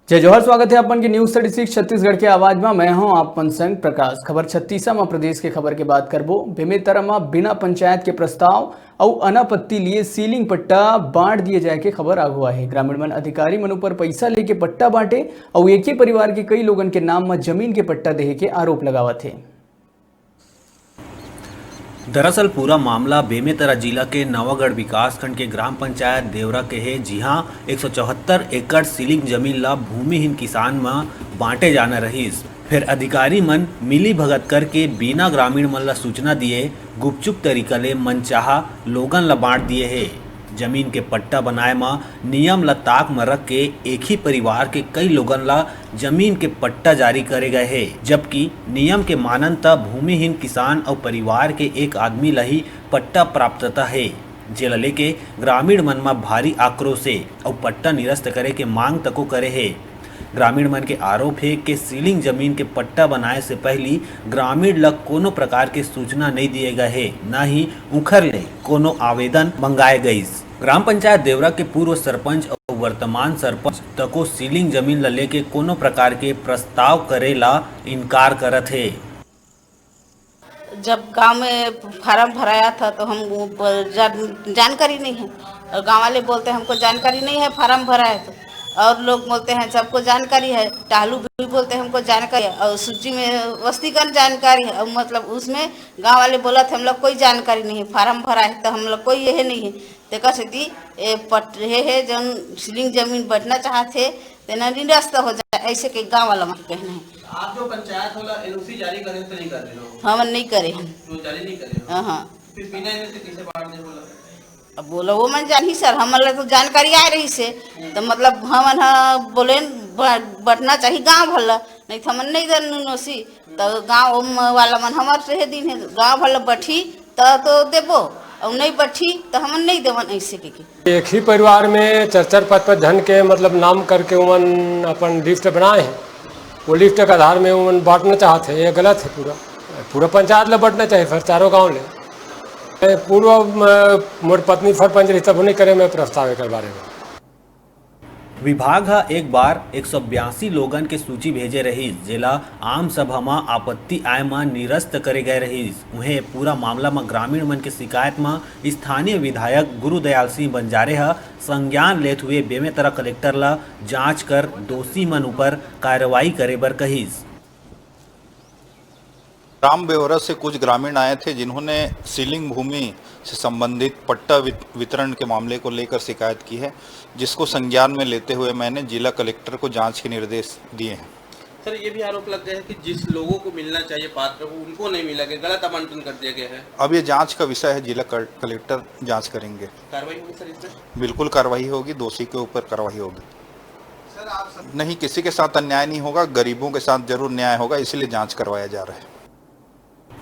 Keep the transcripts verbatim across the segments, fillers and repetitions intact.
जय जोहार, स्वागत हे अपन के News Thirty Six छत्तीसगढ़ के आवाज म। मैं हूं आप मन संग प्रकाश। खबर छत्तीसा म प्रदेश के खबर के बात करबो। बेमेतरा म बिना पंचायत के प्रस्ताव अउ अनापत्ति लिए सीलिंग पट्टा बांट दिए जाए के खबर आगू आहे। ग्रामीण मन अधिकारी मन ऊपर पैसा लेके पट्टा बांटे अउ एक ही परिवार के कई लोगन के नाम म जमीन के पट्टा देहे के आरोप लगावत हे। दरअसल पूरा मामला बेमेतरा जिला के नवागढ़ विकासखंड के ग्राम पंचायत देवरा के हे, जिहां एक सौ चौहत्तर एकड़ सीलिंग जमीन ला भूमिहीन किसान म बांटे जाना रहिस। फेर अधिकारी मन मिली भगत करके बिना ग्रामीण मन ला सूचना दिए गुपचुप तरीका ले मनचाहा लोगन ला बांट दिए हे। जमीन के पट्टा बनाए म नियम ल ताक म रख के एक ही परिवार के कई लोगन ल जमीन के पट्टा जारी करे गए हे, जबकि नियम के मानन त भूमिहीन किसान अउ परिवार के एक आदमी ल ही पट्टा प्राप्तता हे, जेला लेके ग्रामीण मन म भारी आक्रोश हे अउ पट्टा निरस्त करे के मांग तको करे हे। ग्रामीण मन के आरोप हे के सीलिंग जमीन के पट्टा बनाए से पहली ग्रामीण ल कोनो प्रकार के सूचना नइ दिए गए हे, न ही उखर ले कोनो आवेदन मंगाए गइस। ग्राम पंचायत देवरा के पूर्व सरपंच अउ वर्तमान सरपंच तको सीलिंग जमीन ल लेके कोनो प्रकार के प्रस्ताव करे ला इनकार करत हे। जब गांव में फार्म भराया था तो हम वो ब-, जान-, जानकारी नहीं है, और गांव वाले बोलते हैं हमको जानकारी नहीं है फार्म भराया तो, और लोग बोलते हैं सबको जानकारी है, टालू भी बोलते हैं हमको जानकारी है, और सूची में वस्तीगण जानकारी है, और मतलब उसमें गांव वाले बोलत हम लोग कोई जानकारी नहीं है, फार्म भरा है तो हम लोग कोई यह नहीं है। तेकर सेती ए पट-, हे, हे, जौन सीलिंग जमीन बंटना चाहत हे, तेन निरस्त हो जाए, ऐसे के गांव वाला मन के कहना है। आप जो पंचायत वाला एनओसी जारी करे तो नहीं कर रहे हो? हमन नहीं करे हन। तो जारी नहीं करे हो? हाँ, हाँ। फिर बिना एनओसी कैसे बांट दे बोला? अब बोला, वो मन जानही सर, हमन ला तो जानकारी आए रही से, तो मतलब हमन ह बोले न, ब-, बंटना चाहिए गांव भर ला, नहीं तो हमन नहीं दे एनओसी। तो गांव म-, वाला मन हमर से दिन है, गांव भर ला बठी त तो देबो, अउ नहीं बठी त हमन नहीं देवन, ऐसे के, के। एक ही परिवार में चार चार पाँच पाँच झन के मतलब नाम करके उमन अपन लिस्ट बनाए हैं, वो लिस्ट के आधार में उमन बांटना चाहत है, ये गलत है पूरा। पूरा पंचायत ले बंटना चाहिए फिर चारों गांव ले। मैं पूर्व, अ, मोर पत्नी सरपंच रही तब नहीं करे मैं प्रस्ताव एकर बारे में। विभाग ह एक बार एक सौ बयासी लोगन के सूची भेजे रहिस, जेला आम सभा म आपत्ति आय म निरस्त करे गए रहिस। उहें, पूरा मामला म ग्रामीण मन के शिकायत म स्थानीय विधायक गुरुदयाल सिंह बंजारे ह संज्ञान लेत हुए बेमेतरा कलेक्टर ल जांच कर दोषी मन ऊपर कार्रवाई करे बर कहिस। ग्राम बेवरा से कुछ ग्रामीण आए थे, जिन्होंने सीलिंग भूमि से संबंधित पट्टा वित-, वितरण के मामले को लेकर शिकायत की है, जिसको संज्ञान में लेते हुए मैंने जिला कलेक्टर को जांच के निर्देश दिए हैं। सर, ये भी आरोप लग गया है कि जिस लोगों को मिलना चाहिए पात्र को, उनको नहीं मिला गया, गलत आवंटन कर दिया गया है। अब ये जांच का विषय है, जिला कल-, कलेक्टर जांच करेंगे। कार्रवाई होगी सर इस पर? बिल्कुल कार्रवाई होगी, दोषी के ऊपर कार्रवाई होगी। सर, आप सब नहीं, किसी के साथ अन्याय नहीं होगा, गरीबों के साथ जरूर न्याय होगा, इसीलिए जांच करवाया जा रहा है।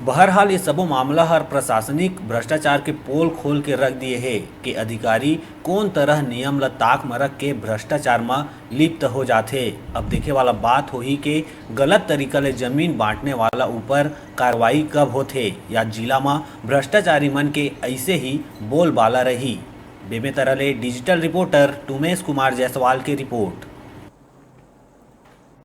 बहरहाल, ये सबो मामला हर प्रशासनिक भ्रष्टाचार के पोल खोल के रख दिए हे कि अधिकारी कोन तरह नियम ल ताक म रख के भ्रष्टाचार म लिप्त हो जाथे। अब देखे वाला बात होही के गलत तरीका ले जमीन बांटने वाला ऊपर कार्रवाई कब होथे या जिला म भ्रष्टाचारी मन के ऐसे ही बोलबाला रही। बेमेतरा ले डिजिटल रिपोर्टर टुमेश कुमार जायसवाल के रिपोर्ट।